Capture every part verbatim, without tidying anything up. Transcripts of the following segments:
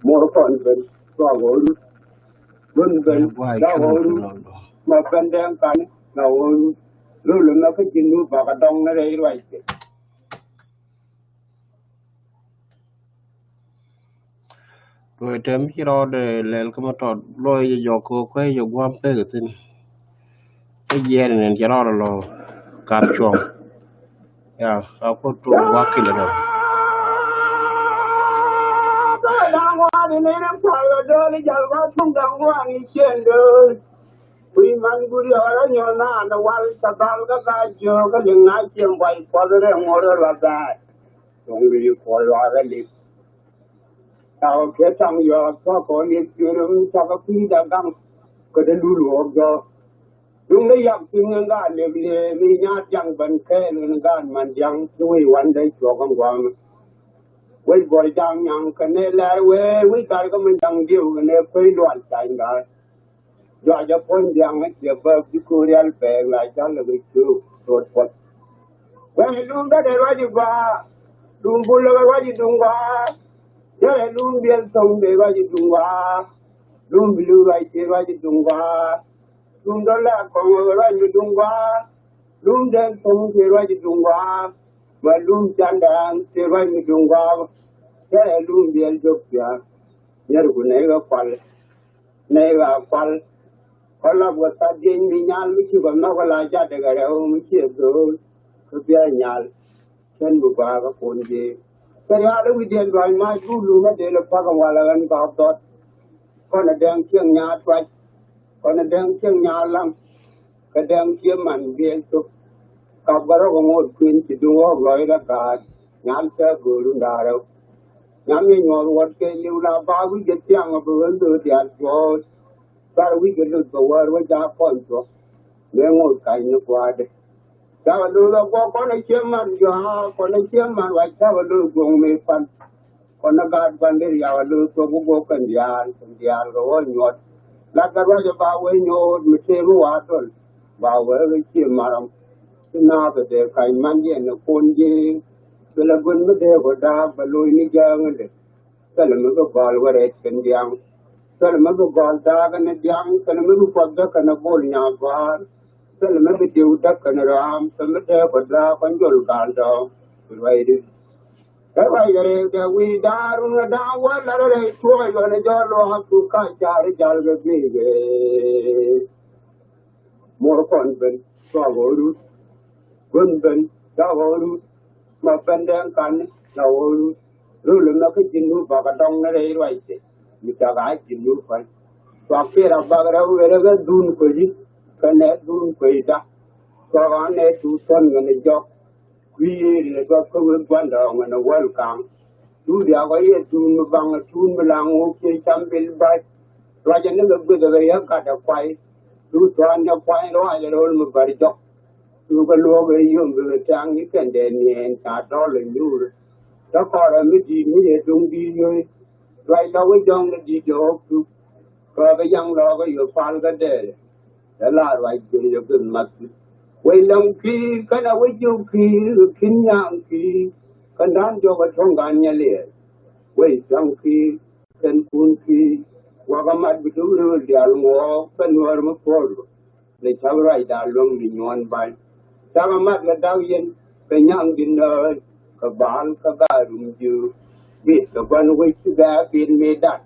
Mor kɔn ben, tua ɣɔru. Gun ben, tua ɣɔru. Ma ben den kan, na ɣɔru. Rul ma ka jinu ba ka dong na rei ruai te. Tuɔi tɛm ci rɔɔdɛ lɛl kä ma tɔt luɔi jɛ jɔk kɛ kuec jɛ guam pek thin. Kä jiɛɛn nɛn cɛ rɔɔdɛ lɔ kar cuɔ̱ŋ. Ya, a kuɔt tuɔk guak kilɛ dɔ. Wi̱i̱ man guri ɔrɔ nyɔn na ni wal ta bal kä ka jiö kä liŋ na ciem buay kuɔth rɛ ŋuɔr rɔ bɛɛ. Tuɔŋ wi̱i̱ kuɔth luakä lik. Tɔ̱ kɛ tɔŋ yɔɔk tɔ̱ kɔn yɛ cuɛr mi tɔ̱ kɛ kui̱ da gaŋ. Kä dee lul ɣɔɔk jɔɔk. Duŋ dee yak piŋ in gaat lep lep mi nyaat jaŋ ben kɛɛl in gaat man jaŋ ti wec wan dee cuɔk in guam. Wec buɔr jaŋ nyaŋ kɛ nɛ lɛr wee wec gat kä mi jaŋ diw kɛ nɛ kuec lual cany gaat. Juac a puɔ̱ny diaŋ a ciɛ bäk ti ko̱rial pɛɛk la cal a bɛ cio̱o̱k tuɔt puɔt. Wɛn lum bɛ dee ruac i̱ gɔaa. Lum bul lɛ bɛ ruac i̱ duŋ gɔaa. Jɛrɛ lum biɛl thoŋ dee ruac i̱ duŋ gɔaa. Lum bi lum ruac tëë ruac i̱ duŋ gɔaa. Lum dɔ̱ la kɔŋ bɛ ruac mi duŋ gɔaa. Lum dɛn thoŋ tëë ruac i̱ duŋ gɔaa. Mɛ lum can daaŋ tëë ruac mi duŋ gɔaa. Jɛrɛ lum biɛl jok pia̱a̱. Nyɛr ku nɛy kɛ kual. Nɛy ɣaa kual. Kɔ lak wä tha̱t dieny mi nyal mi ci kɔ nhɔk ala jatdɛ kɛ rɛw mi ci ɛ dho̱o̱l. Kä bia nyal. Cän mi gɔaa kä kun ji̱. Kɛ rial i̱ wi̱diɛn dua̱ny mac buk lum ɛ del ɛ pa̱k ɛ wal ɛ ɣän gɔɔk dhɔt. Kɔn ɛ dɛŋ cieŋ nyaal tuac. Kɔn ɛ dɛŋ cieŋ nyaal laŋ. Kɛ dɛŋ cie man biɛl thok. Kap bä rɔk ŋot kuën ci duŋ ɣɔk lɔc rɛ gaat. Nyam cä go̱o̱ru ndaarɛ. Nyam ni nyuɔth wuɔt kɛ liw la ba wi̱c kɛ thiaŋ bi ɣän dho̱o̱ diaal cuɔɔc. Bar wi̱c kɛ luth bɛ wäär wä jaak kɔn cuɔk. Mëë ŋot kac ni gua̱a̱dɛ. Cakɛ lo̱o̱th a guɔ kɔn a cie man jɔaa kɔn a cie man wa cakɛ lo̱o̱th guɔ̱ŋ mëë pan. Kɔn ni gaat gua̱n dee riaw a lo̱o̱th guɔ̱k guɔ̱k kɛn diaal kɛn diaal kɛ ɣɔ̱ɔ̱ nyuɔt. Lat kɛ ruac a ba wee nyuɔɔt mi tëë mi wa dɔl. Ba wee kɛ cie maram. Ti naath a dee kac man yɛn a kon ji̱. Bi la gua̱n mi dee kɔ daak bɛ lo̱c ni jääŋä dee. Thilɛ mi bi gɔl wä rɛc kɛn diaŋ. Thilɛ mi bi gɔl daak kɛn diaŋ. Thilɛ mi bi puɔth däk kɛn bol nyaa gɔaar. Thilɛ mi bi diw däk kɛn raam. Thilɛ mi dee kɔ daak kɔn jol gal dɔɔŋ. Ruacdi. Kɛ ruac kɛ rɛw kɛ wi̱i̱ daar wun kɛ da̱a̱ŋ wä lar rɛy tuɔɔk yɔn jɔl luaak ku ka car jal kɛ bi̱i̱ kɛ. Muɔr kɔn ben cua ɣɔw rut. Kuën ben cua ɣɔw rut. Ma ben dɛŋ kan na ɣɔw rut. Rul mɛ kä ji̱n nu bakɛ dɔŋ ni rɛy ruac tɛ. Mi cak a ji̱n nu kua̱ny. Cua kir a bak rɛw ɣerɛ kä dhun kuec i̱. Kä nɛ dhun kuec da. Cua ɣɔn nɛ cu thɔn ŋän jɔk. Kui̱ ri ni gɔp kä wek gua̱ndɔɔŋ ni wäl kaŋ. Tuut diaak ɔ yɛ tuut mi baŋ tuut mi laŋ wok ciɛ cam bil bac. Ruacɛ ni kɛ guic kɛ yɛ gat ɛ kuay. Tuut tua̱a̱n ni kuany ruacɛ ro̱l mi bär jɔk. Tuut kɛ luɔk ɛ yom bi kɛ tiaŋ ni kɛn dee niɛɛn ca dɔl ɛ nyuur. Tä kɔrɛ mi di̱i̱t mi yɛ duŋ di̱i̱t yo̱c. Ruac lɔ wi̱c jɔŋ ni di̱i̱t jɛ ɣɔk tuk. Kɛ kɛ yaŋ lɔɔk ɛ yop pal kä dɛɛlɛ. Tɛ la ruac juey ɛ guic math. Wec lɔŋ ki̱i̱r kɛnɛ wec jiök ki̱i̱r kɛ ki̱n nyaŋ ki̱i̱r. Kɛn da̱a̱n jɔk ɛ tuɔ̱ŋ gan nyɛ liɛɛr. Wec cɔŋ ki̱i̱r kɛn kun ki̱i̱r. Wakä mat bi duk rööl diaal ŋuɔɔk kɛn nuäär mi puɔ̱ɔ̱r. Lɛ cak ruacda luäŋ mi nyuɔ̱ɔ̱n ba̱ny. Cakɛ mat kɛ dak yɛn kɛ nyaŋ di nööl kɛ baal kɛ gaar rum jiök. Bit kɛ gua̱n wec ci bɛ̈ɛ̈ pit mi dat.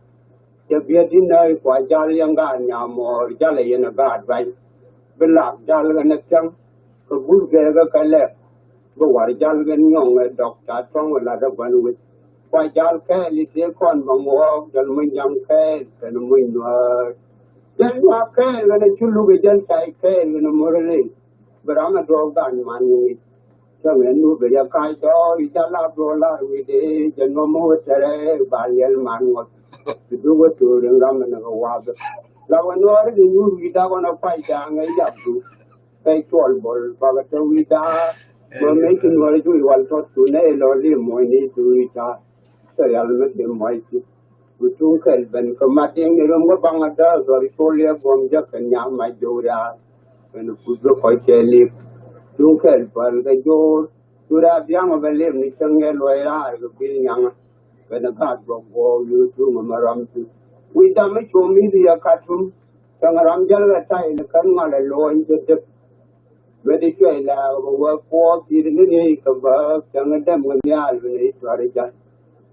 Cɛ biɛt di nääc kua jal yɛn gaat nyamɔɔr jalɛ yɛn ɛ gaat ba̱ny. Bi lak jal kɛn ɛ thia̱ŋ kɛ bur gɛɛkɛ kɛ lɛp. Bi war jal kɛn nyɔŋ ɛ dɔk ca tɔ̱ŋ ɛ lat ɛ gua̱n wec. Kua jal kɛɛl i̱ tëë kɔn bä muɔɔk jal muny jaŋ kɛɛl kɛn muny nuäär. Jal nyuak kɛɛl kɛn ɛ cu luk ɛ jal cay kɛɛl kɛn ɛ mor ɛ lëë. Bi ram ɛ duɔɔk gaat man ŋi̱i̱c. Cäŋ ɛn nu bi riɛk ka̱c tɔɔr i̱ ca lap duɔ̱ɔ̱r lar wi̱i̱ dee jɛ nuɔ̱m mi wä tɛrɛ ba liɛl man ŋuɔ̱t. Bi duk wä to̱o̱r in ram ɛn kɛ wath. La wä nuɔɔr in nyuur wi̱i̱ dak ɣɔn ɛ kuac da̱a̱ŋ ɛ yap duk. Kɛ cuɔl bol bakɛ te wi̱i̱ da̱a̱. Mɛ mëë ci nuɔɔr juc wal tɔt cu nɛ ilɔ li muɔ̱ny ni cu wi̱i̱ ta̱a̱. Kɛ rial mi ti muɔc ci. Bi tuŋ kɛl ben kɛ mat in rom kɛ baŋ a dääk dhɔr col yɛ buɔ̱m jɛ kɛ nyam ma jo̱w riaal. Kɛn kut bi kɔc kɛ lip. Tuŋ kɛl päl kɛ jo̱o̱r. Cu raa biaŋ bɛ lip ni cäŋ yɛ luɔc raar kɛ bil nyaŋä. Bɛn a gaat guɔ guɔ YouTube mɛ ram ti wi̱i̱ dam mi cuɔ mi bi a kat tum. Cäŋ ram jäl kɛ tay ni kän ŋɔl a luɔny ti dep. Bɛ di cuɛ la bɛ wä puɔth ti ni ni kɛ bä cäŋ dɛm kɛ nhial bi ni cuari jal.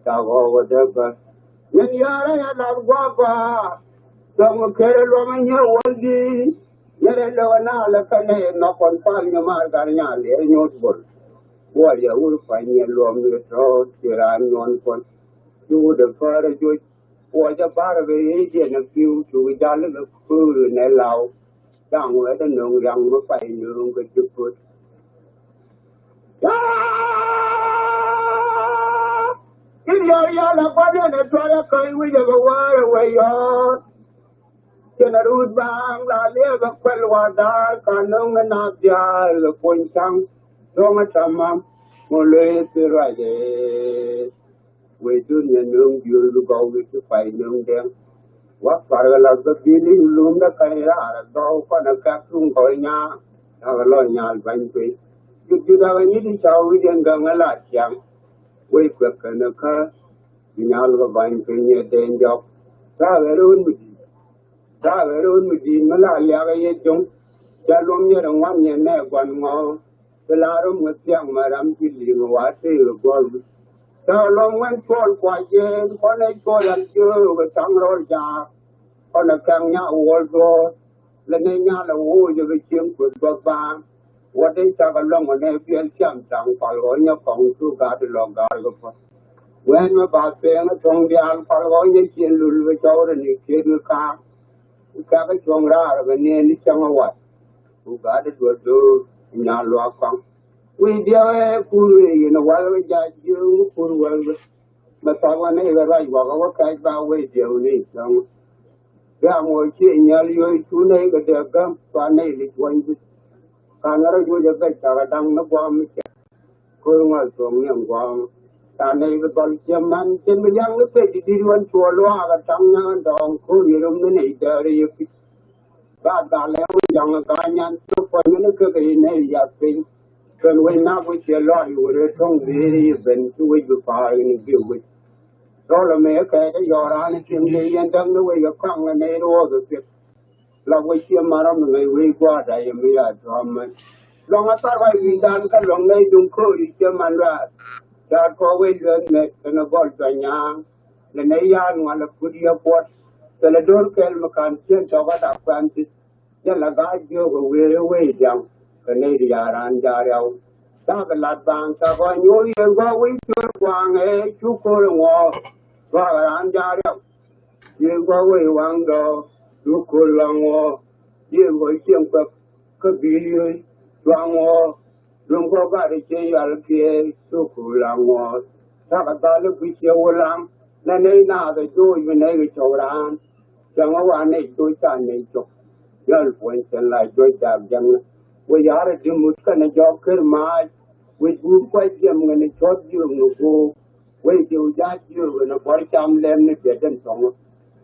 Ca gɔɔ wä dee bä. Nyin yaarä ya lal guɔ gɔaa. Cäŋ kere luɔm a nyɛ wä di. Nyɛ rɛ lɛ wä na lɛ kɛ nɛ nɔ kɔn pal nyɛ mar gar nyal yɛ nyuɔt bol. Guɔ yɛ wur pa nyɛ luɔm yɛ tɔ ci raan nyuɔn kɔn. Ci wut ɛ pär ɛ juɔc. Kuɔc ɛ bar ɛ bɛ yec jɛn ɛ pi̱w cuk jal ɛ bɛ pur nɛ law. Da̱ŋ wɛt ɛ nöŋ riaŋ mi pay nööŋ kɛ ji̱ pöt. I̱ riaw yal ɛ gua̱n ɛn ɛ tuɔl ɛ käc wi̱c ɛ bɛ wäär ɛ wee yɔɔt. Cɛn a ruut baaŋ la liɛɛk a kuɛl wa daar ka no̱ŋ a naath diaal a puɔ̱ny ca̱ŋ. Do̱ŋ a tamam ŋun lo̱c a thil ruac ëë. Wec dun nyɛ no̱ŋ diööl bi gɔw wi̱c ti pay no̱ŋ dɛŋ. Wak parkɛ lath bä bi̱i̱l i̱ wulum dä kany raar a gɔw kɔn a kɛk tuŋ gɔw nyaa. Dak a lɔ nyaal ba̱ny kui̱. Jut jut dak a nyi̱t i̱ caw wi̱c ɛn gaŋ a la ciaŋ. Wec kuɛk kɛn a kä. Bi nyal bä bany piny yɛ den jɔk. Ta̱a̱ ɣɛ ro̱o̱n mi di̱i̱t. Ta̱a̱ ɣɛ ro̱o̱n mi di̱i̱t mi la liak yɛ jo̱ŋ. Ca luɔm yɛ rɛ ŋuan yɛ nɛ guan ŋɔ̱ɔ̱. Bi la rom ŋä thiaŋ ma ram ji̱ li̱i̱ŋ wa tëë ɣɛ guɔ̱r wi̱c. Ta̱a̱ luɔm ŋuan cuɔl kua jieen kɔn ɛ cuɔl an jiöök ɛ caŋ rɔl jaak. Kɔn ɛ kɛŋ nyak wuɔl duɔ̱ɔ̱r. Lɛ nɛ nyal ɛ woc ɛ bi cieŋ kueth gua̱th baaŋ. Wä dee cak ɛ lɔ̱ŋ ɛ nɛ biɛl ciam taŋ pal ɣɔ̱ nyɛ kɔŋ cu gat ɛ lɔ gaar kɛ puɔ̱t. Wɛn mɛ ba pɛɛŋ ɛ thɔŋ diaal pal ɣɔ̱ nyɛ cien lul bɛ cɔw rɛ ni kiet mi kaak. Kak ɛ cuɔ̱ŋ raar bɛ niɛn ni cäŋ ɛ wat. Ku gat ɛ duɔ̱t do̱o̱r nyal luak kɔŋ. Wi̱i̱ diɛw ɛ kur wee yin ɛ wal bɛ jac jiööŋ kur wäl bɛ. Mɛ thɔp ɣä nɛy kɛ ruac wakɛ wä kɛc ba wec diɛw ni cäŋ. Bia ŋuɔ cie nyal yoc cu nɛy kɛ dee gäm cua nɛy lic wany ji̱. Ka̱n ɣä rɔ juɔc ɛ bɛc cakɛ da̱ŋ ni gua̱a̱m mi cɛ. Ko̱r ŋɔl thuɔ̱ŋ ni ɛn gua̱a̱m. Ca nɛy bi gɔl ciɛ man cin bi yaŋ ni pec di di̱t wän cuɔ luaak ɛ ta̱ŋ nya̱a̱n dɔɔŋ ko̱r yɛ rom ni nɛy däär yɛ pi̱c. Ba dhal ɛ wä jaŋ ɛ ga̱a̱c nyan cop puɔ̱ny ni kek ɛ inɛ yath piny. Kɛn wec nak wec ciɛ lɔac wä rɛ tuɔ̱ŋ dhieec i̱ ben ci wec bi pa̱a̱r in bi wec. Rɔl ɛmɛ kɛ kɛ yɔɔr raan i̱ ti̱em dee yɛn däk ni wec ɛ kɔaŋ ɛ nɛy ruɔɔth ɛ piɛth. Lak wec ciɛ mar ɔm ɛ ŋäc wec gua̱a̱r da̱c ɛmɛ ya dua̱a̱m män. Luaŋ ɛ thar ruac wi̱i̱dan kä luaŋ nɛy duŋ kööri ciɛ man ruaar. Da̱a̱t kɔ wec luɛth mɛt kɛn ɛ gɔl cuany nyaaŋ. Lɛ nɛy ya̱a̱n ŋuan lɛ put yɛ puɔt. Thilɛ do̱r kɛl mi ka̱n cien tɔk ɛ dak kuan thi̱n. Jɛ la ga̱a̱c jiök ɛ wëë wëë diaŋ kɛ nɛy ti ya̱a̱ raan ja̱a̱r yɔw. Cakɛ lat baaŋ cakɔ nyuur yɛn gɔaa wi̱i̱ cuëër gua̱a̱ŋ ɛ cuk ko̱r ɛ ŋuɔ̱ɔ̱r. Gɔaa raan ja̱a̱r yɔw. Yɛn gɔaa wëë waŋ dɔɔk cuk ko̱r la ŋuɔ̱ɔ̱r. Yɛn gɔaa cieŋ kuɛk kä bi̱i̱l yööc cuaŋ ŋuɔ̱ɔ̱r. Duŋ kɔ gat i̱ ciɛ yɔal kiɛ cuk ko̱r la ŋuɔ̱ɔ̱r. Cakɛ dhal i̱ gui̱c ciɛ wä laŋ nɛ nɛy naath ɛ joc bi nɛy kɛ cɔw raan. Cäŋ ɛ wa nɛy coc ca nɛy cop. Nyɔl puɔ̱ny cɛn la juɔc daak jäŋä. Wec ya̱r ɛ ti mut kɛnɛ jɔk ker maac. Wec guur kuac jiɛm ŋäni cuɔth jiök ni go̱o̱k. Wec jiw ja̱a̱c jiök ni buɔr cam lɛm ni biɛt den thɔŋä.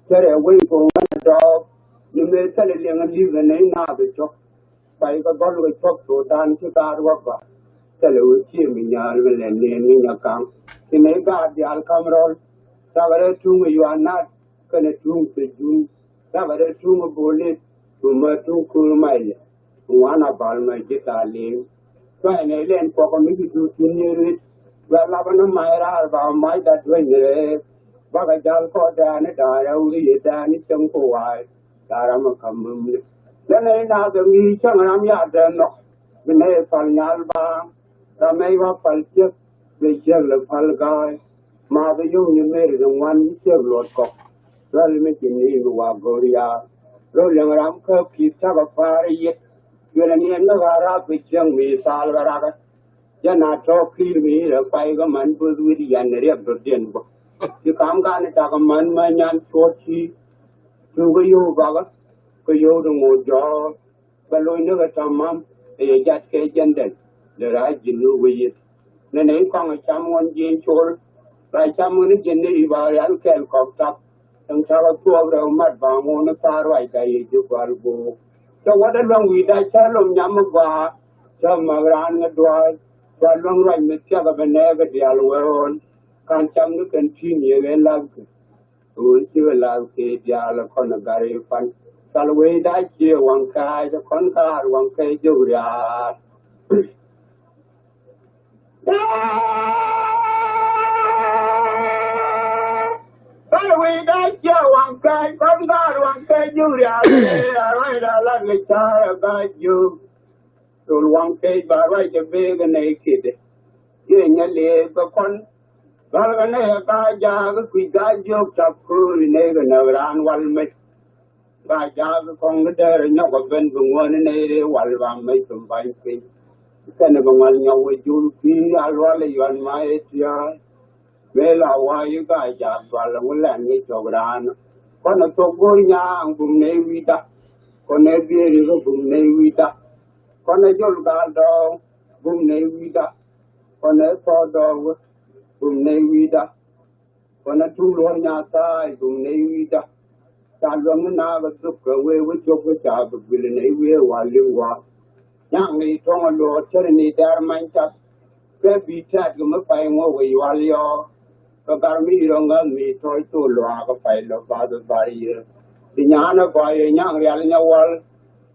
Cärɛ wec ko̱ŋ ŋäni dɔɔk. Ni mëë thilɛ liɛŋä li̱k ɛ nɛy naath ɛ cop. Pay kɛ gɔl kɛ cuɔp Sudan ci gaat wä gɔaa. Thilɛ wä cië mi nyaal mi lɛ niɛn mi nyakaŋ. Ci nɛy gaat diaal kam rɔl. Cakɛ rɛ tuŋ ɛ yuan nat kɛnɛ tuŋ pecdun. Cakɛ rɛ tuŋ ɛ bolit. Tumä tuŋ kuur mac lɛ ŋuan a bal mɛ ji̱ thaal liŋ. Cua̱c nɛy lɛn kuɔk ɛ mi ci duut ci ni rit. Bɛ lapä ni mac raar ba mac dat dueny rɛɛk. Bakɛ jal kɔɔt dɛɛni da̱a̱n rɛw ri yɛ dɛɛni cäŋ ku wa̱a̱. Ca ram ɛ ka̱m bämni lä nɛy naath ɛ ŋi̱i̱c cäŋ ram ya̱r dee nhɔk. Bi nɛy pal nyal baaŋ ram ɛ yuak pal ciek. Bi ciek lɛ pal ga̱a̱c. Maath ɛ yom nyi meri ni ŋuan nyi ciek luɔt kɔk. Ruɛl mi ci ni̱i̱ mi wa go̱o̱r yaar. Ro̱l liɛŋ ram käp ki̱i̱t cakɛ pa̱a̱r ɛ yiet. Duël ɛ niɛn kä ɣa̱r rath bi cieŋ mi thaal kɛ rakɛ. Jɛn a tɔ̱ ki̱i̱r mi rɛ kuay kä man böth wi̱t yan riɛk dɔ̱diɛn bä. Ci kam kan i̱ tak man mä nyan cuɔt ci. Cu kä yio̱w bakä kä yio̱w ti ŋo̱o̱t jɔ̱ɔ̱r. Bɛ lo̱cni kɛ tɔ̱ mam ɛ yɛ jat kɛ jɛn dɛn. Lɛ ra̱a̱c ji̱n ni wec yeth nɛ nɛ i̱ kɔaŋ ɛ cam ɣɔn ji̱n col. Ra̱a̱c cam ɣɔn i̱ ji̱n ni i̱ ba rial kɛl kɔk tap. Ɛn cakɔ thuɔɔk rɛw mat ba ŋuɔ̱n i̱ thaar ruac ka yec ji̱ gua̱l go̱o̱k. Cɛ wä dee luäŋ wi̱i̱da cä lom nyam mi gɔaa. Cä mäk raan ŋä dua̱a̱c gɔaa luäŋ ruac mi thiakä bi nɛɛk i̱ diaal wee ɣöön. Pan cam ni kɛn tin yɛ ɣɛn lath kɛ. Ɣöö cikɛ lath kɛ diaal kɔn gar i̱ pan. Thal wecda ciɛ waŋ kaac kɔn kaar waŋ kɛ jok riaar. Thal wecda ciɛ waŋ kaac kɔn kaar waŋ kɛ jok riaar. Ruacda lath kɛ ca̱r a ga̱a̱c jok. Thol waŋ pec ba ruac kɛ bee kɛ nɛy kiɛt. Yɛ nyɛ liɛɛp kɛ kɔn. Bal kɛ nɛy ɛ ka jaak kɛ kui̱ ka jiök cak kööri nɛy kɛ näk raan wal mec. Ka jaak kɛ kɔŋ kɛ dɛɛr ɛ nyɔk ɛ ben bi ŋuɔ̱n nɛy ree wal ba mec kɛ ba̱ny piny. Kɛnɛ bi ŋual nyɔk wä jul pi̱i̱ a lual ɛ yuan ma ɛ tia̱a̱. Mëë la wa̱a̱ yi ka jaak dual ɛ ŋu lɛn ŋi̱ cɔk raan. Kɔn ɛ thok go̱o̱r nyaaŋ bum nɛy wi̱i̱da. Kɔn ɛ biëëri kɛ bum nɛy wi̱i̱da. Kɔn ɛ jol gal dɔɔŋ bum nɛy wi̱i̱da. Kɔn ɛ thɔɔk dɔɔk wä bum nɛy wi̱i̱da. Kɔn ɛ tuŋ luɔr nyaathaay bum nɛy wi̱i̱da. Ca luäŋ ni naak ɛ thuk kɛ wee wä cop kä ca bi guil nɛy wiee wa li̱w wa. Nyaŋ ni tuɔŋ ɛ luɔɔr cär ni dɛr many cath. Kɛ bi tɛ̈t kɛ mi pay ŋuɔk wä yual yɔɔ. Kɛ gar mi rɔ ŋäth mi tɔc thol luaak kɛ pay lɔ bath ɛ bar yiër. Ti nyaanɛ gɔɔy ɛ nyaŋ rial nyɛ wäl.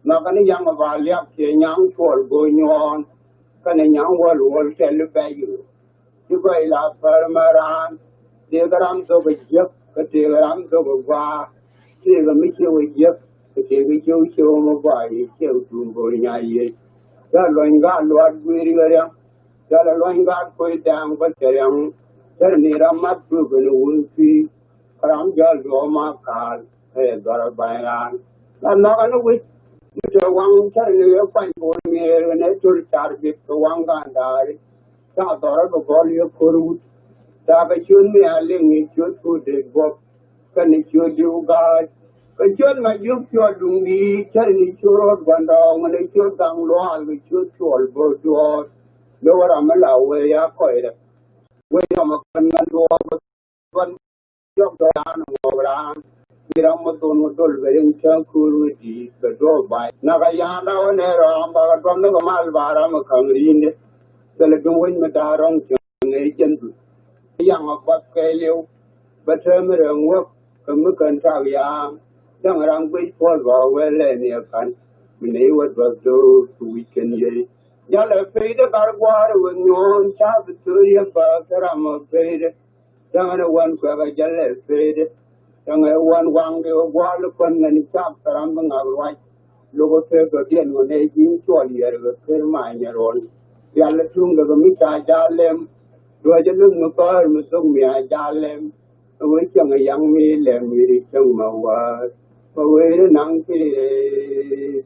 Nhɔkɛ ni yaŋ ɛ ba liak kiɛ nyaŋ cuɔl go̱o̱r nyuɔɔn. Kɛnɛ nyaŋ wäl wäl tɛl i̱ bɛc ru. Ci gɔy la pär mɛ raan. Tëëkɛ ram thok ɛ jiäk kä tëëkɛ ram thok ɛ gua̱a̱. Tëëkɛ mi cieu ɛ jiäk kä tëëkɛ cieu cieu mɛ gɔaa yɛ cieu tuum bo̱o̱r nya yiëc. Cä luɔ̱ny gaat luaat gui̱i̱r yɛ riaŋ. Cä lɛ luɔ̱ny gaat koc dɛɛŋ bä cɛ riaŋ. Cä ni ram mat tuuk ɛn wun pi̱i̱. Kä ram jäl duɔ̱ɔ̱p ma kaal. Ɛ dhɔr ɛ ba̱ny raan la nhɔk ɛn wi̱c. Mi te waŋ cär ni ɣä kuany bo̱o̱r ŋeer ɣän ɛ töl car biɛt kɛ waŋ ga̱a̱n da̱a̱ri. Ca dhɔr ɛ bi gɔl yɛ ko̱r wut. Ca kɛ ciöt mi a liŋ ni ciöt ko̱r dee guɔ̱p. Kɛn ni ciöt diw ga̱a̱c kɛ ciöt ma jiök cuɔt duŋ di̱i̱t cär ni ciöt rɔ̱t gua̱ndɔɔŋ ɣän ɛ ciöt gaŋ luaal kɛ ciöt cuɔl bo̱o̱r duɔ̱ɔ̱r. Lo̱k ɛ ram mi la wee ya kɔc rɛ. Wee yɔm ɛ kɛn ŋän duɔ̱ɔ̱r. Gua̱n jɔk dɔ̱ raan ŋuɔk raan. Ni ram mi thon mi dol bɛ riŋ cäŋ köör mi di̱i̱t bɛ duɔ̱ɔ̱p ba̱ny. Nak a ya̱a̱n rawä nɛ rɔ̱a̱ŋ bakɛ duɔ̱m ni kɛ mal ba ram mi ka̱ŋ ri̱i̱ndɛ. Thilɛ duŋ wec mi da̱a̱ rɔ̱ŋ cäŋ nɛ jɛn dhut. Yaŋ a guath kɛɛliw bɛ täämi rɛŋ wäk kɛ mi kän tak ya̱a̱ŋ. Cäŋ ram guic puɔ̱l bä wee lɛ ni ɛ ka̱n. Mi nɛy wä duɔth do̱o̱k kɛ wi̱c kɛn yey. Jalɛ peyde kar gua̱a̱r wä nyuɔ̱ɔ̱n ca bi thöör yɛ bä kɛ ram a peyde. Cäŋɛ ni wän kuɛk a jälɛ peetdɛ. Cäŋɛ wän waŋdɛ ɣä gua̱a̱l kuän ŋäni cak kɛ ram bi ŋak ruac. Lo̱k ɣä pek kɛ diɛn ɣä nɛy ji̱n cuɔl yɛr kɛ ker ma̱a̱ nyɛ ruɔl. Rial ɛ tuŋdɛ kɛ mi ca ja̱a̱l lɛm. Duäc ɛ luth mi kɔ̱ɔ̱r mi thok mi a ja̱a̱l lɛm. Ɛ wee cäŋ ɛ yaŋ mi lɛm mi ri cäŋ ma wäär. Ɛ wee ri naŋ kiɛ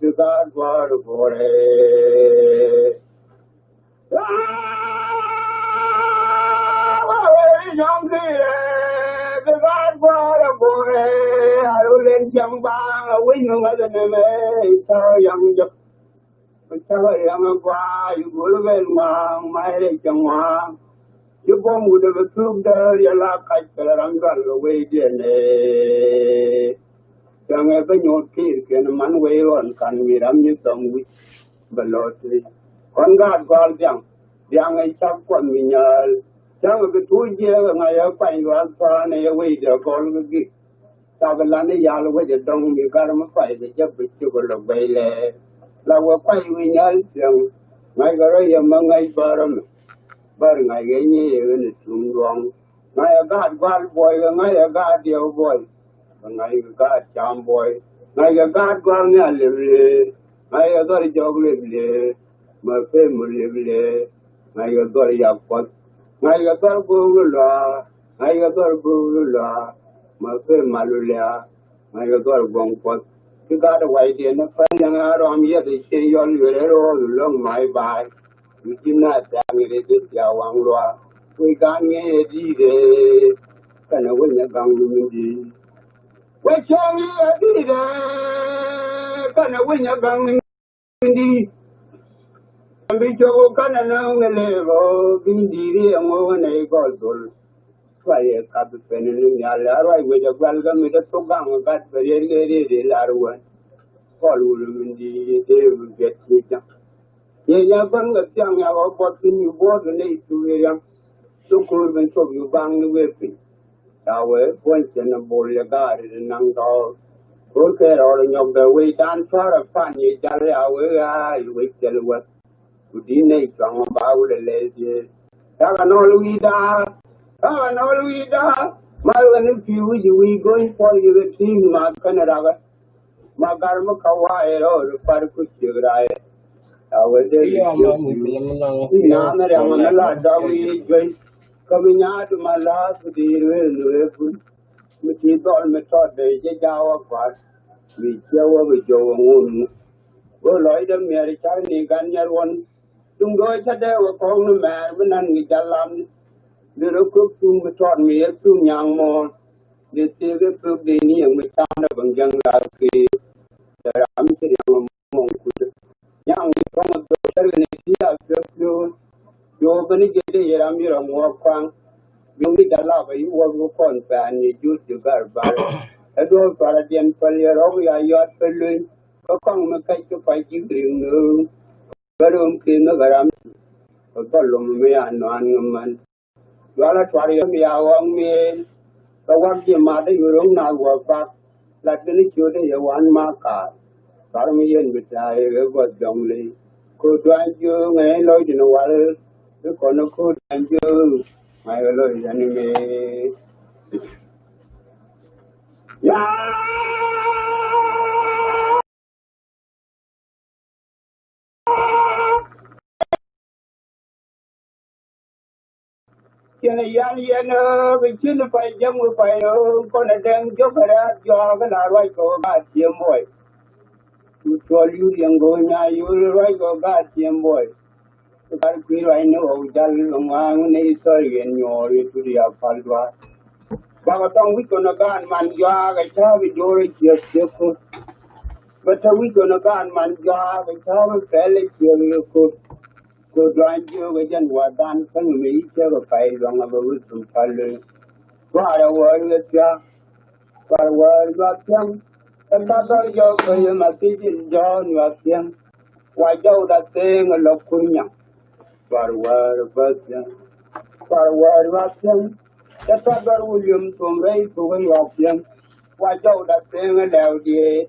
bi gaat gua̱a̱r guɔ̱rɛ. Ci buɔ̱m wut ɛ bɛ thuk däär yɛ la kac kɛ la ram dual kɛ wecdiɛn ɛ. Cäŋɛ bä nyuɔ̱th kiir kɛn man wec ɣɔn kan mi ram mi thɔŋ wi̱c. Bɛ lɔ tëë kɔn gaat gɔal dhiaŋ. Dhiaŋ ɛ cak kuɔth mi nyääl. Cäŋ bi tuuc jiɛɛk ɛ ŋa̱c ɛ kuany luaak tɔ̱a̱n ɛ yɛ wecdɛ gɔl kɛ gik. Cak lan i̱ yal wec ɛ dɔ̱ŋ mi gar mi pay kɛ jɛ bi cik ɛ lɔ guɛy lɛɛr. La wɛ kuany mi nyääl thiäŋ. Ŋa̱ckɛ rɔ yɛ mä ŋäc bär ɛmɛ. Bär ŋa̱ckɛ nyɛ yɛ ɣän ɛ tuŋ duɔ̱ŋ. Ŋa̱ckɛ gaat gua̱l buɔy kɛ ŋa̱ckɛ gaat diɛw buɔy. Kɛ ŋa̱ckɛ gaat cam buɔy. Ŋa̱ckɛ gaat gua̱l nhial lep lëë. Ŋa̱ckɛ dhɔr jɔk lep lëë. Mä pem mi lep lëë. Ŋa̱ckɛ dhɔr yak puɔth. Ŋa̱ckɛ dhɔr go̱o̱k lua̱a̱. Ŋa̱ckɛ dhɔr go̱o̱k lua̱a̱. Mä pem mal luliaa. Ŋa̱ckɛ dhɔr guɔ̱ŋ puɔth. Ci gaat ɛ wacdiɛn ni päl yɛn a rɔm yɛth ɛ cien yɔl yuɛr ɛ ro̱o̱l lo̱ŋ mac baay. Wi̱c ji̱ naath da̱a̱ŋ i̱ rɛy dee thia̱a̱ŋ waŋ luaak. Wec gaat ŋi̱eec ɛ di̱i̱t ëë. Kɛnɛ wec nyɛ gaŋ ni min di̱i̱t. Wec cieŋ i̱ ɛ di̱i̱t ëë. Kɛnɛ wec nyɛ gaŋ ni min di̱i̱t. Ɛn bi cop kɛnɛ nööŋ ɛ lëëk ɣöö bi di̱i̱t i̱ ɛŋu ɣän ɛ i̱ gɔl dhol. Cuayɛ kap bi pen ni nhial a ruac wec ɛ gual kä mi dee thok gaŋ ɛ gat bɛ riet kɛ riet i̱ lar wän. Kɔl wul min di̱i̱t i̱ dee bi biɛt ci ja̱ŋ. Yɛ ya bän kɛ thiaŋ ya ɣɔk buɔth kin yu buɔth kɛ nɛy thuk i̱ riaŋ. Thok ko̱o̱r ben cop yu baŋ ni wee piny. Ca wee puɔ̱ny cɛn a bol yɛ gaari di naŋ tɔɔr. Ko̱o̱r kɛ rɔɔd nyɔk dɛ wee dan cuarɛ pan yɛ jal ya wee ɣaa yi wee cɛl wä. Ku di nɛy cuaŋ ba wulɛ lɛy diee. Cakɛ nɔɔl wi̱i̱ daar. Cakɛ nɔɔl wi̱i̱ daar. Mal wä ni pi̱i̱ wi̱c wi̱i̱ go̱ny puɔl yikɛ ti̱i̱n ma kɛn rakɛ. Ma gar mi ka wa̱a̱ yɛ rɔɔd par ku ciek raayɛ. A wee dee yɛ ciek pi̱i̱. Naam riaŋ mi la dɔk wi̱i̱ juey. Kä mi nyaat ma la̱a̱th di̱i̱r wee ni wee bul. Mi ti dhɔl mi tɔt dee jɛ jaw a gua̱a̱r. Mi ciɛ wä bi jɔw a ŋun. Wä lɔcdä miɛr car ni gan nyɛr wän. Cuŋ do̱o̱c cä dee wä kɔŋ ni mɛɛr mi nan ŋi̱ jal lam ni. Bi rɔ köp cuŋ bi tɔt mi yɛ cuŋ nyaŋ mɔɔr. Bi thiek i̱ pök dee ni yɛŋ mi cam dee bäŋ jäŋ laar kee. Dee ram ci riaŋ mɔŋ kucä. Nyaŋ ni kɔŋ dhok cä rin i̱ ti a piöp piöp. Yo̱o̱ ben i̱ jɛ dee yɛ ram yɛ rɔ ŋuɔk kuaŋ. Yo̱o̱ ni jal lap a yi wäk wä kɔn pɛ̈ɛ̈n yɛ jur ji̱ gar bar. Ɛ duɔ̱ɔ̱r cuarɛ diɛn päl yɛ rɔ̱k ya yɔt päl luny. Kä kɔŋ mi kɛc kä pay ji̱ riŋ nööŋ. Bä ro̱o̱m kën ni ɣä ram. Kɛ thɔl lom mi a nuan ŋä män. Dualä tuar yäm ya ɣɔ̱ŋ miëën. Kɛ wak ji̱ math i̱ ɣöro̱ŋ nath wä bak. Lat kɛn i̱ ciötdä yɛ wan ma kaar. Tuar mi yɛn bi ta̱a̱ yɛ ɣä gɔ̱th jɔŋ ley. Ko̱o̱t duany jiööŋ ɛ lɔcdun wal. I̱ kɔn i̱ ko̱o̱t duany jiööŋ. Ŋa̱c ɣä lo̱c yɛn i̱ mëë. Ya. Cin yan yɛn bi cin pay jɛm wi pay kɔn a dɛŋ jɔk a rɛ̈ɛ̈t jɔak a la ruac kɛ ɣöö gaat ciëm buɔy. Cu cuɔl yur yɛn go̱o̱ny a yur ruac kɛ ɣöö gaat ciëm buɔy. Kar kui̱ ruacni ɣɔw jal ŋuan wun nɛy thɔr yɛn nyuɔɔr yɛ tut ya pal duaar. Bakɔ tɔŋ wi̱c kɔn ɛ gaan man juaak ɛ cääk ɛ jo̱o̱r ɛ ciek ciek ko̱r. Bä te wi̱c kɔn ɛ gaan man juaak ɛ cääk ɛ pɛl ɛ ciek ɛ ko̱r. Ko̱r duany jiök ɛ jɛn wa̱dan käŋ mi i̱ ciek ɛ pay luaŋ ɛ bä wi̱c kɔn pal lo̱ny. Tuaar ɛ wäär ɛ thia̱a̱k. Kuar wäär yuath thiaŋ. Ɛ ka dhɔr jɔk kä yɛ ma thiec in jɔ̱ɔ̱n yuath thiaŋ. Wa jɔw da theŋ ɛ lɔ kuny nyaŋ. Kuar wäär bä thiaŋ. Kuar wäär yuath thiaŋ. Ɛ ka dhɔr William thom rɛy thok ɛ yuath thiaŋ. Wa jɔw da theŋ ɛ lɛw diee.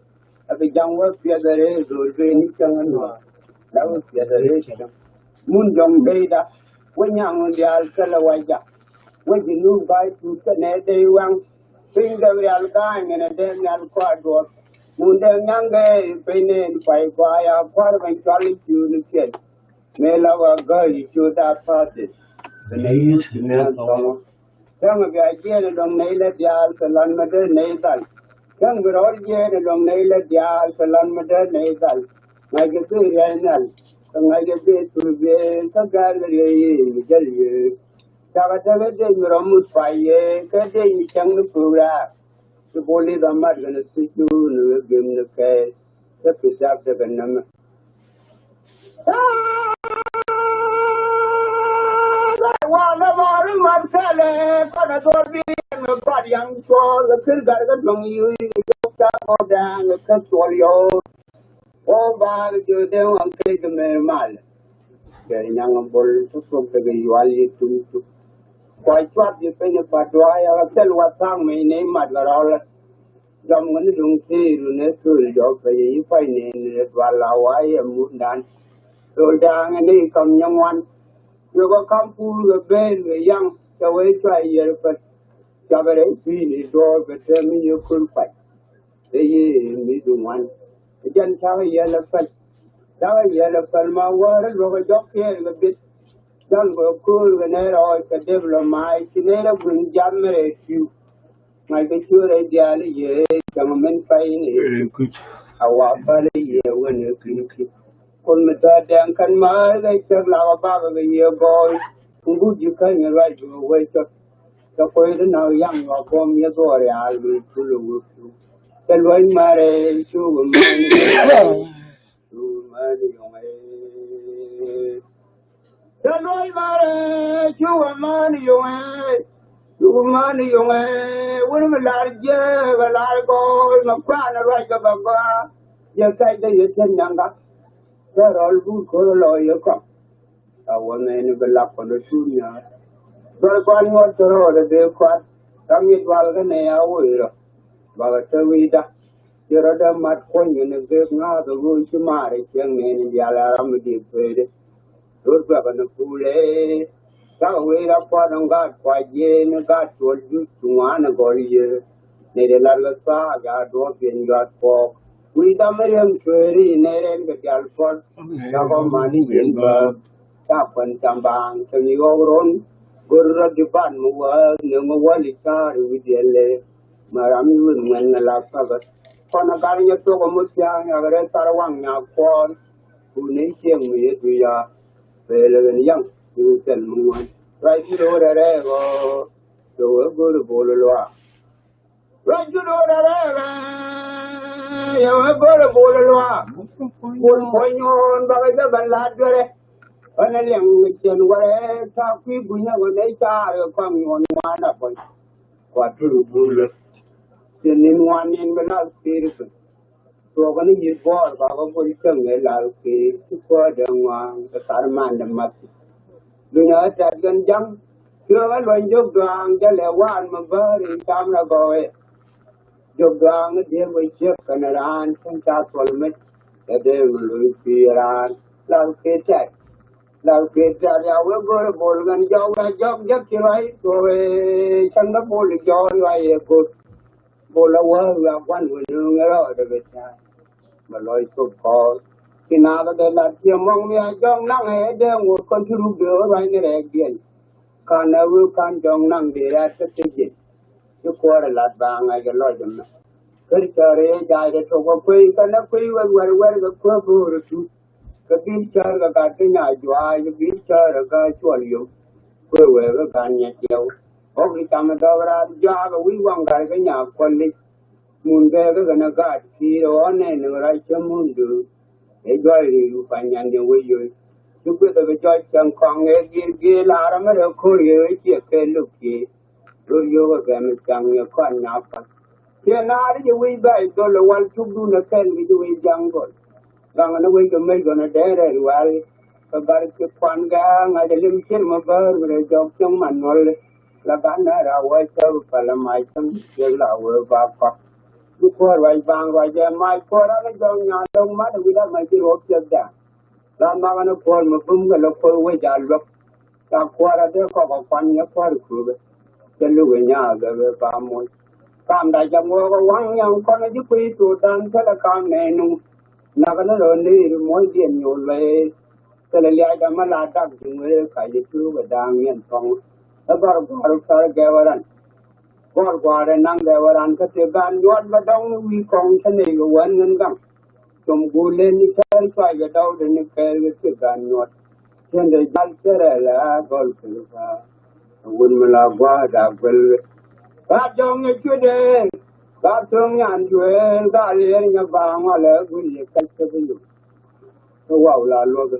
Ɛ bi jaŋ wä piɛth ɛ ree dhol ben ni cäŋ ɛ nuaar. La wä piɛth ɛ ree cäŋ. Mun jɔŋ beyda. Wä nyaŋ diaal kälɛ wa jaŋ. Wä ji̱ nuuk ba̱a̱c tuut kä nɛy dey waŋ. Piny dee rial ga̱a̱ny ɛn ɛ dee nhial kɔaar duɔth. Mun dee nyaŋ gɛɛy piny ni ɛn pay kɔaar ya kua̱r ben cual i̱ ciööni piɛny. Mëë la wä gäär i̱ ciööt a pa̱a̱th in. Kɛ nɛy yi̱th ti mɛn thɔŋɔ. Cäŋ bi a jiɛɛn ɛ dɔ̱ŋ nɛy lät diaal kɛ lan mi dee nɛy dhal. Cäŋ bi rɔɔd jiɛɛn ɛ dɔ̱ŋ nɛy lät diaal kɛ lan mi dee nɛy dhal. Ŋa̱ckɛ bi riɛl nhial kɛ ŋa̱ckɛ bi thur biëë kä gɛ̈r kɛ riɛy i̱ mi jäl yee. Cakɛ tekɛ dec mi rɔ muth pay yee kɛ dec mi cäŋ ni pöök raar. Ti bol i̱ dhɔ mat kɛn thiec duun ni wee gem ni kɛɛl. Kä ti dap tekɛ nämɛ. Wa lɛ mɔɔri mat kɛlɛ kɔn a dhɔr bi mi pat yaŋ cuɔl kɛ kir gat kɛ duɔŋ yuy kɛ jɔk ca kɔ dɛŋ kɛ cuɔl yɔɔ. Wä baar jiö den waŋ kek kɛ mer mal. Kɛ nyaŋ bol tuk tuk kɛ yual yi tum tuk. Kua cuat yi piny pa duay a kɛ thil wa thaŋ mi ni mat kɛ rɔl. Jɔm ŋä ni duŋ thiir ni thul jɔk kɛ yi pay ni ni dual a wa yɛ mut dan. Thul daŋ ni kam nyɛ ŋuan. Yokɛ kam pur kɛ ben kɛ yaŋ kɛ wee cua yɛr pät. Cua kɛ rɛy piny ni duɔɔr kɛ tɛm ni yɛ kul pay. Ɛ yee mi bi ŋuan. Ɛ jɛn cakɛ yɛl ɛ päl. Cakɛ yɛl ɛ päl ma wäärä luɔk ɛ jɔk kiɛɛr kɛ bit. Jɔn kɛ ko̱o̱r kɛ nɛy rɔɔc kɛ dep lɔ mac ci nɛy rɛ gui̱n jam mi rɛy pi̱w. Ŋa̱ckɛ ciöör rɛy diaal i̱ yee cäŋ min pay ni. A wa päl i̱ yee wen ɛ ki̱n ki̱n. Kun mi tɔ̱ dɛŋ kɛn määr kɛ cäk lak ɔ bakɛ kɛ yiëë gɔɔy. Kun guut ji̱ käny ruac bi wee cɔt. Cɛ kuec ti nak yaŋ yua buɔ̱m yɛ dhuɔɔr yaal mi pul ɛ wek cu. Cɛ luɔ̱c mɛrɛ cuk ɛ mäni. Cuk ɛ mäni yɔŋɛ. Cɛ luɔ̱c mɛrɛ cuk ɛ mäni yɔŋɛ. Cuk ɛ mäni yɔŋɛ. Wun mi lar jiɛ kɛ lar gɔɔy mɛ kuan ruac kɛ bɛ gɔaa. Yɛ kɛc dee yɛ tiɛn nyaŋka. Kɛ rɔl guur ko̱r lɔ yɛ kɔk. A wä mɛn bi lak kɔn rɔ cuut nyaar. Dual kɔn ŋuɔt kɛ rɔɔdɛ dee kɔat. Kam yi dual kä nɛ ya woi rɔ. Bakɛ te wi̱i̱da. Ci rɔ dee mat kuɔ̱ny ni gek ŋa̱a̱th ɛ ɣöö ci maar ɛ cieŋ nɛɛni diaal ɛ ram mi diëk peetdɛ. Rot bɛkɛ ni puulɛ. Cakɛ wee rap kuat in gaat kuac yee ni gaat cuɔl juc ci ŋuan in gɔl yee. Ni di lar kɛ thaak ya duɔ̱ɔ̱p yɛn yuat kuɔɔk. Wi̱i̱ dam riɛm cueeri ni rɛn kɛ dial puɔl. Cakɔ mani yɛn bääk. Ca kuɛn cam baaŋ kɛ mi ɣɔk ron. Gör rɔ di ban mi wääth ni mi wäl i̱ ca̱a̱r i̱ wi̱diɛn lëë. Mɛ ram i̱ wi̱n ŋuɛn ni lak päbä. Kɔn a gal nyɛ thok ɛ mi thia̱a̱ŋ yak rɛy thar waŋ nyak kuɔɔn. Ku ni cieŋ mi yet wi̱i̱ ya. Pɛl ɣän yaŋ i̱ wi̱i̱ pɛl mi ŋuan. Ruac ti ro̱o̱ rɛrɛ ɣɔɔ. Cɛ wee go̱o̱r i̱ bo̱o̱l i̱ luaak. Ruac ti ro̱o̱ rɛrɛ ɣɔɔ. Cɛ wee go̱o̱r i̱ bo̱o̱l i̱ luaak. Bo̱o̱l puɔ̱ny ɣɔɔn bakɛ jɛ bɛ laat duerɛ. Ɣän ɛ liɛŋ mi ciɛn wärɛ ta̱a̱ kui̱ gui̱nyä ɣän ɛ caar kɛ kɔaŋ nyuɔ̱n ŋuan a puɔ̱ny. Kua tur i̱ buulä. Ciɛ ni̱n ŋuan ni̱n bi lath pi̱i̱r i̱ piny. Tuɔɔk ni yi̱t buɔɔr ba bä go̱l cäŋ ëë lal kee ci kuäär dee ŋuan kɛ thar mandɛ math. Dunya ɛ tɛt gɛn ja̱ŋ. Ci rɔ ɣä luɔ̱ny jök dua̱a̱ŋ jälɛ waan mi bäär in cam rɔ gɔɔyɛ. Jök dua̱a̱ŋ i̱ diëëk wec ciek kɛnɛ raan cäŋ ca thuɔl met. Kɛ dee mi lo̱c pi̱i̱ raan lal kee tɛt. Lal kee tɛt ya wek go̱o̱r i̱ bol ɣän jɔk wek jɔk jek ci ruac tuɔɔk ëë cäŋ dä bol i̱ jɔk ruac i̱ go̱o̱r. Bol a wä wiak guan wä nööŋ ɛ rɔɔdɛ bɛ tɛ̈r. Bɛ lɔc thop kɔɔr. Ci naath ɛ dee lat ciɛ mɔŋ mi a jɔŋ naŋ ɛ dee ŋot kɔn ci ruk dee ɣä ruac ni rɛɛk diɛn. Kan ɛ wee kan jɔŋ naŋ dee rɛɛt kä thiec ji̱n. Ci kuäär ɛ lat ba ŋa̱c ɛ lɔc ɛmɛ. Kä cäär ɛ jac ɛ tok ɛ kuey kɛn ɛ kuey wek wɛr wɛr kɛ kuäär bo̱o̱r ɛ tuut. Kɛ bi̱i̱l cäär kɛ gat kä nyac juaac kɛ bi̱i̱l cäär kɛ kä cuɔl yom. Kuëë wëë kɛ gat nyac yɛw. Ɣɔk i̱ cam ɛ dɔɔk raar juaak ɛ wi̱c waŋ gat kä nyac kuɔl lic. Mun bɛɛkä kɛn ɛ gaat ki̱i̱r ɛ ɣɔn nɛn ni rac cä mun döör. Ɛ juac ri̱i̱c wi pa̱ny nyan ni wec yoc. Ci gueth ɛ bi jɔc cäŋ kɔaŋ ɛ gi̱i̱r gi̱i̱r laar ɛmɛ rɛ ko̱r yɛ wec ciɛ kɛ lo̱k ki̱i̱r. Rot yio̱k ɛ gɛm i̱ thiaŋ yɛ kɔn nyaak kɔn. Ciɛ naar i̱ jɛ wi̱c bɛ̈ɛ̈c dhol ɛ wal cukdun ɛ kɛn wi̱c i̱ wi̱c jaŋ gɔl. Gaŋ ni wi̱c kɛ mec gɔn ɛ dee rɛl wal. Kɛ bar ci kuan gɛ̈ɛ̈ŋ a jɛ lim cir mɛ bäär mi rɛ jɔk cieŋ man nuɔl. La gan nɛ ra wä cä bi pälä mac cäŋ ciek la wee ba kɔk. Bi kuäär ruac baŋ ruac ɛ mac kuäär an jɔk nyan dɔ̱ŋ man wi̱c a mac ci ruɔk ciek da̱a̱n. La mak ni kuäär mi bum kɛ lɛ kuäär wec a luäk. Ca kuäär a dee kɔk a kuan nyɛ kuäär kuöbɛ. Cɛ luk ɛ nyaa bɛ bɛ ba moc. Kam da jam wee kɛ waŋ nyaŋ kɔn a ji̱ kui̱ tuut dan thilɛ kam nɛɛnu. Nak ni lɔ ni̱i̱r moc diɛn nyuul bɛ ëë. Thilɛ liac da ma la dak ji̱ ŋuee ka ji̱ tuuk ɛ da̱a̱ŋ yɛn thɔŋ. Ɛ gɔr gua̱a̱r kär gɛwɛ ran. Gua̱a̱r gua̱a̱r ɛ naŋ gɛwɛ ran kä tëë gan nyuɔt bɛ dɔŋ ni wi̱i̱ kɔŋ kä nɛy kɛ wän ŋän gaŋ. Cum guul len ni kɛɛl cuac kɛ dɔw de ni kɛɛl kɛ ti gan nyuɔt. Cien de jal cɛ rɛl a gɔl kɛ kä. Wun mi la gua̱a̱r da guel. Ka jɔŋ ni cuɛ de. Ka thöŋ nyan jueel ka lier nyɛ ba ŋɔl ɛ gul yɛ kɛc kä bi yum. Kä waw la luɔk.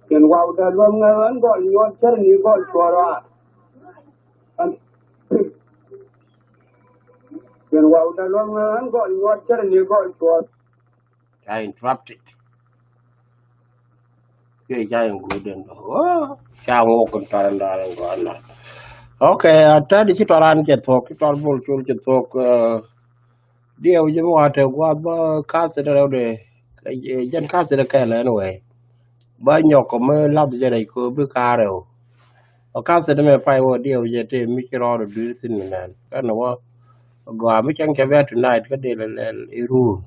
Cien waw da luɔk ŋɛ ɣän gɔl nyuɔt cär ni gɔl cuɔr wa. Cien waw da luɔk ŋɛ ɣän gɔl nyuɔt cär ni gɔl cuɔr. Ca interrupted. Kiɛ ca included. Oh, ca ŋuɔk in tɔran dalan gɔana. Okay, a tɛt ci tɔran cɛ thuɔk, ci tɔr bol col cɛ thuɔk. Diɛw jɛ mi wa te guath bä kath in rɛw de. Jɛn kath in kɛl anyway. Bä nyɔk kɔ mi lath jɛ rɛc kɔ bi ka̱r rɛw. Ɔ kath in mɛ pay wä diɛw jɛ te mi ci rɔɔd dui̱r thin mi nɛn kɛn wä. Gɔaa mi cäŋ cɛ bɛ tonight kä dee lɛl i ruur.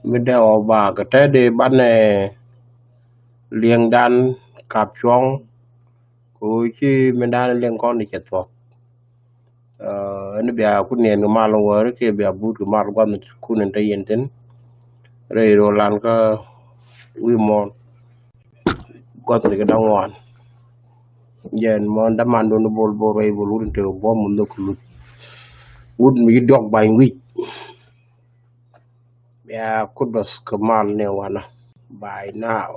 Mi dee ɔ ba kɛ te dee banɛ liɛŋdan kap cuɔ̱ŋ. Kɛ ɣöö ci mindan liɛŋ kɔn ni cɛ thuɔ̱k. Ɛn bia ku niɛn kɛ mal wäri kiɛ bia but kɛ mal gua̱th kun in te yɛn thin. Rɛy ro̱o̱ lan kä wi̱i̱ muɔ̱ɔ̱n. Gua̱th ni kɛ da̱ŋ wan. Jɛn muɔ̱ɔ̱n daman dun bol bol rɛy bol wut in te buɔ̱m mun dhok kɛ luth. Wut mi ci diɔk bany wi̱c. Bia kut bäth kɛ mal ni wanä. By now.